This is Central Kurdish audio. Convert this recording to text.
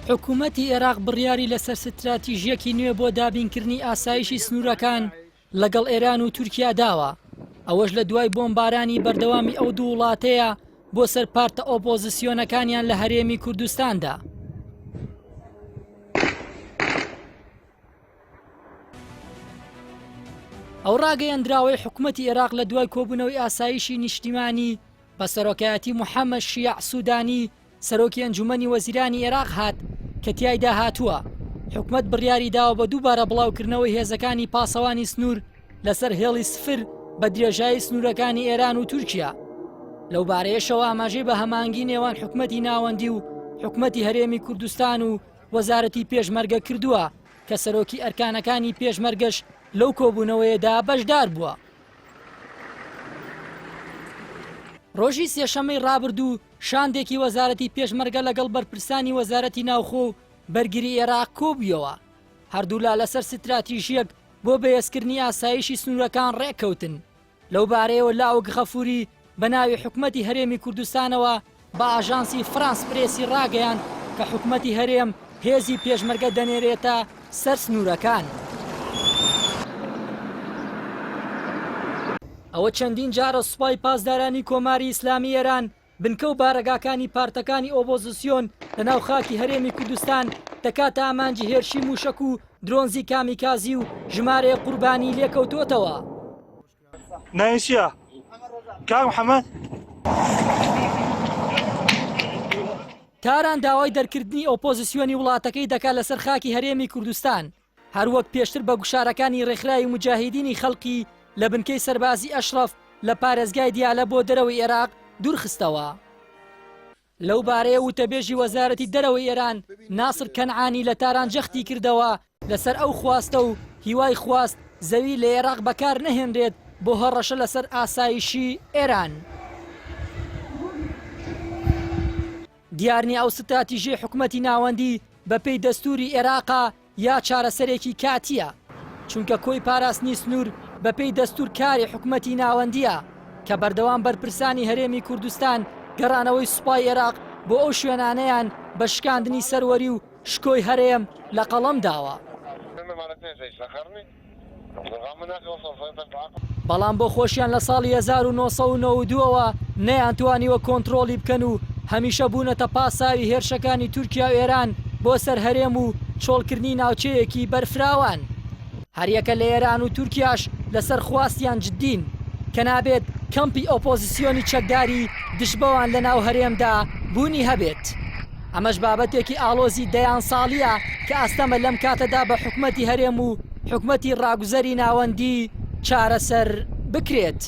حکوومەتی ئێراق بڕیاری لەسەر ستراتیژییەکی نوێ بۆ دابینکردنی ئاسایشی سنوورەکان لەگەڵ ئێران و تورکیا داوە، ئەوەش لە دوای بۆمبارانی بەردەوامی ئەو دوو وڵاتەیە بۆ سەر پارتە ئۆپۆزسیۆنەکانیان لە هەرێمی کوردستاندا. ئەو ڕاگەیەندراوەی حکومەتی ئێراق لە دوای کۆبوونەوەی ئاسایشی نیشتیمانی بە سەرۆکایەتی محەممەد شیاع سوودانی سەرۆکی ئەنجومەنی وەزیرانی ئێراق هات کە تیایدا هاتووە، حکومەت بڕیاری داوە بە دووبارە بڵاوکردنەوەی هێزەکانی پاسەوانی سنوور لەسەر هێڵی سفر بە درێژایی سنوورەکانی ئێران و تورکیا. لەو بارەیەشەوە ئاماژەی بە هەماهەنگی نێوان حکومەتی ناوەندی و حکومەتی هەرێمی کوردستان و وەزارەتی پێشمەرگە کردووە کە سەرۆکی ئەرکانەکانی پێشمەرگەش لەو کۆبوونەوەیەدا بەشدار بووە. ڕۆژی سێشەممەی ڕابردوو شاندێکی وەزارەتی پێشمەرگە لەگەڵ بەرپرسانی وەزارەتی ناوخۆ و بەرگری ئێراق کۆبوویەوە، هەردوولا لەسەر ستراتیژییەک بۆ بەهێزکردنی ئاسایشی سنوورەکان ڕێککەوتن. لەو بارەیەوە لاوک غەفوری بە ناوی حکومەتی هەرێمی کوردستانەوە بە ئاژانسی فرانس پرێسی ڕاگەیاند کە حکومەتی هەرێم هێزی پێشمەرگە دەنێرێتە سەر سنوورەکان. ئەوە چەندین جارە سوپای پاسدارانی کۆماری ئیسلامی ئێران بنکە و بارەگاکانی پارتەکانی ئۆپۆزسیۆن لەناو خاکی هەرێمی کوردستان دەکاتە ئامانجی هێرشی مووشەک و درۆنزی کامیکازی و ژمارەیەک قوربانی لێکەوتۆتەوە. ناوی چییە کاک محەممەد؟ تاران داوای دەرکردنی ئۆپۆزسیۆنی وڵاتەکەی دەکات لەسەر خاکی هەرێمی کوردستان، هەروەک پێشتر بە گوشارەکانی ڕێکخراوی موجاهیدینی خەڵقی لە بنکەی سەربازی ئەشڕەف لە پارێزگای دیالە بۆ دەرەوەی ئێراق دوورخستەوە. لەو بارەیە وتەبێژی وەزارەتی دەرەوەی ئێران ناسر کەنعانی لە تاران جەختی کردەوە لەسەر ئەو خواستە و هیوای خواست زەوی لە ئێراق بەکار نەهێنرێت بۆ هەڕەشە لەسەر ئاسایشی ئێران. دیار نیە ئەو ستراتیژیەی حکومەتی ناوەندی بەپێی دەستوری ئێراقە یا چارەسەرێکی کاتییە، چونکە کۆی پاراستنی سنوور بەپێی دەستوور کاری حکومەتی ناوەندییە، کە بەردەوام بەرپرسانی هەرێمی کوردستان گەڕانەوەی سوپای ئێراق بۆ ئەو شوێنانەیان بە شکاندنی سەروەری و شکۆی هەرێم لە قەڵەم داوە. بەڵام بۆ خۆشیان لە ساڵی 1992 ەوە نەیانتوانیوە کۆنترۆڵی بکەن و هەمیشە بوونەتە پاساوی هێرشەکانی تورکیا و ئێران بۆ سەر هەرێم و چۆڵکردنی ناوچەیەکی بەرفراوان. هەریەکە لە ئێران و تورکیاش لەسەر خواستیان جدین کە نابێت کەمپی ئۆپۆزسیۆنی چەکداری دژ بەوان لەناو هەرێمدا بوونی هەبێت. ئەمەش بابەتێکی ئاڵۆزی دەیان ساڵییە کە ئەستەمە لەم کاتەدا بە حکومەتی هەرێم و حکومەتی ڕاگوزەری ناوەندی چارەسەر بکرێت.